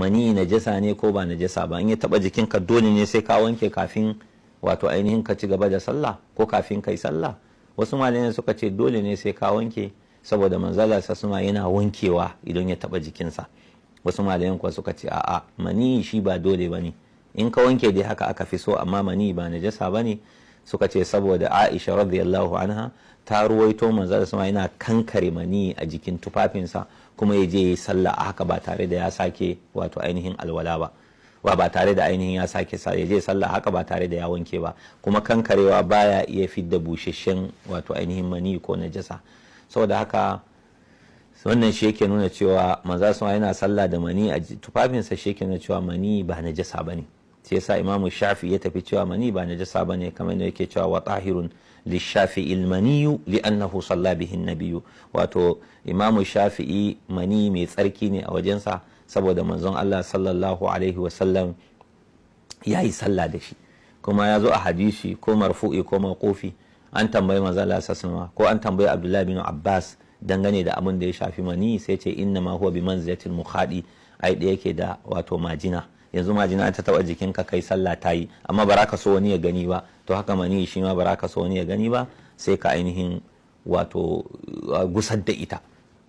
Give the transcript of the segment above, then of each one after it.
Mani najasa ne ko ba najasa ba? In ya taba jikinka dole ne sai ka wanke kafin wato ainihin ka ci gaba da sallah ko kafin kai sallah? Wasu malamai suka ce dole ne sai ka wanke, saboda manzala sasuma yana wankewa idan ya taba jikinsa. Wasu malayan kuwa suka ce a'a, mani shi ba dole bane, in ka wanke dai haka aka fi so, amma mani ba najasa bane. Suka ce saboda Aisha radiyallahu anha ta ruwaito manzala sasuma yana kankare mani a jikin tufafinsa, kuma ya je yi sallah a haka ba tare da ya sake wato ainihin alwala ba, ba tare da ainihin ya sake sa ya je sallah haka ba tare da ya wanke ba. Kuma kankarewa baya iya fidda busasshen wato ainihin mani ko najasa. Saboda haka wannan shi yake nuna cewa manzo sama yana sallah da mani a tufafinsa, shi yake nuna cewa mani ba najasa bane. Sai yasa Imamu Shafi ya tafi cewa mani ba najasa bane, kamar yadda yake cewa wa tahirun lishafi ilmaniyu li'annahu salla bihi nabiyyu. Wato Imamu Shafi'i mani mai tsarki ne a wajensa, saboda manzon Allah sallallahu alaihi wasallam ya yi sallah da shi. Kuma ya zo a hadisi ko marfu'i ko mawqufi, an tambayi manzon Allah sallallahu alaihi, ko an tambayi Abdullahi bin Abbas dangane da abin da ya shafi mani, sai ce inna ma huwa bi manzilatil mukhadi, ai da yake da wato majina. Yanzu majina ta taba jikinka kai sallah ta yi, amma ba ka so wani ya gani ba. To haka mani shi ma ba ka so wani ya gani ba, sai ka ainihin wato gusar da ita,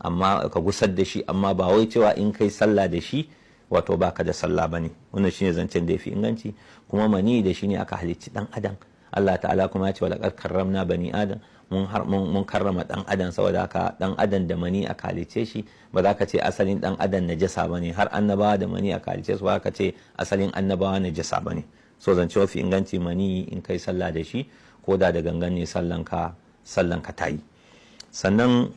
amma ka gusar da shi, amma ba wai cewa in kai sallah da shi wato baka da sallah bane. Wannan shine zancen da yafi inganci. Kuma mani da shi ne aka halicci dan adam. Allah ta'ala kuma ya ce walaqad karramna bani adam, mun karrama dan adam. Saboda haka dan adam da mani aka halicce shi, ba za ka ce asalin dan adam najasa bane. Har annabawa da mani aka halicce su, ba ka ce asalin annabawa najasa bane. So zance mafi inganci, mani in kai sallah da shi ko da gangan ne, sallanka ta yi. Sannan